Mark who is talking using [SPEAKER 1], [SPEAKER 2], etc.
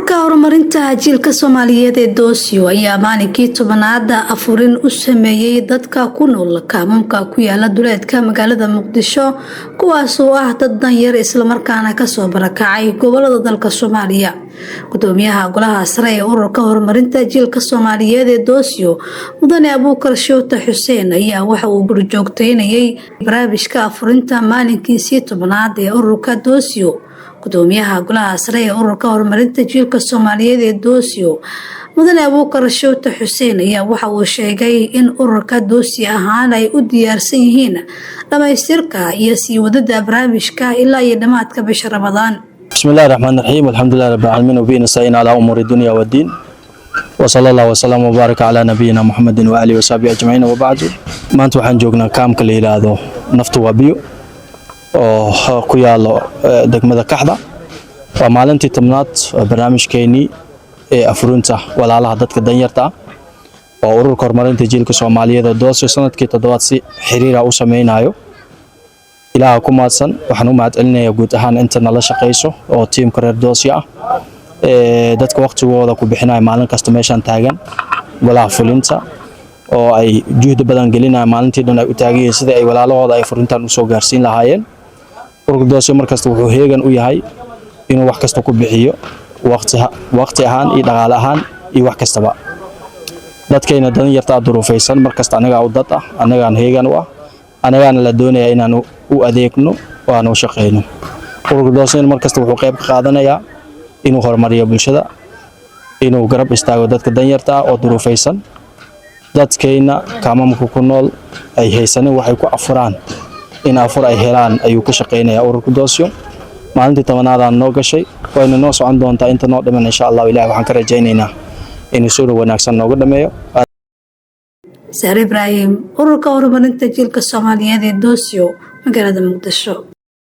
[SPEAKER 1] Ururka horumarinta jiilka Soomaaliyeed ee Doosio ayaa maalinkii 10aad afurin u sameeyey dadka ku nool kaamamka ku yaala duleedka magaalada Muqdisho, kuwaas oo ah dad danyar islamarkaana kasoo barakacay gobolada dalka Soomaaliya. Gudoomiyaha golaha sare ee ururka horumarinta jiilka Soomaaliyeed ee Doosio, Mudane Abuukar Showta Xuseen, ayaa waxa uu gurjoogteynayay barnaamijka afurinta maalinkiisii 10aad ee ururka Doosio. Gudoomiyaha golaha sare ee ururka horumarinta jiilka Soomaaliyeed ee Doosio, Mudane Abuukar Showta Xuseen, ayaa waxa uu sheegay in ururka Doosio ahaan ay u diyaarsan yihiin dhamaystirka iyo sii wadada barnaamijka ilaa iyo dhammaadka bisha Ramadaan.
[SPEAKER 2] بسم الله الرحمن الرحيم، الحمد لله رب العالمين، وبه نستعين على أمور الدنيا والدين، وصلى الله وسلم وبارك على نبينا محمد وآله وصحبه أجمعين، وبعد. Maanta waxaan joognaa kaamka la yidhaahdo Naftu Waa Biyo oo ku yaalo degmada Kaxda. Waa maalintii 10aad oo barnaamijkeenii ee afurinta walaalaha dadka danyarta ah oo ururka horumarinta jiilka Soomaaliyeed oo Doosio sanadkii toddobaad si xiriira u sameynayo. Ilaaha ku mahadsan. Waxaan u mahad celinayaa guud ahaan inta nala shaqayso oo tiimka reer Doosio ah, ee dadka waqtigooda ku bixinaya maalin kasta meeshaan taagan, golaha fulinta oo ay juhdi badan gelinaya, maalintii dhan ay u taagan yihiin sidii ay walaalahooda ay furintan usoo gaarsiin lahaayeen. Ururka Doosio markasta wuxuu heegan u yahay inuu wax kasta ku bixiyo, waqti waqti ahaan iyo dhaqaale ahaan iyo wax kastaba, dadkayna danyarta ah, duruufaysan. Markasta anagaa u dad ah, anagaan heegan u ah, anagaana la doonayaa inaan u adeegno oo aan u shaqeyno. Ururka Doosio markasta wuxuu qayb ka qaadanayaa inuu horumariyo bulshada, inuu garab istaago dadka danyarta ah oo duruufaysan. Dadkayna kaamamka ku nool ay haysanin waxay ku afuraan, in afur ay helaan ayuu ka shaqeynayaa ururka Doosio. Maalintii 10aadaan noo gashay, wayna noo socon doontaa inta noo dhiman, insha Allah. Ilahi waxaan ka rajaynaynaa inuu suura wanaagsan nooga dhameeyo.
[SPEAKER 1] Saare Ibraahim, ururka horumarinta jiilka Soomaaliyeed ee Doosio, magaalada Muqdisho.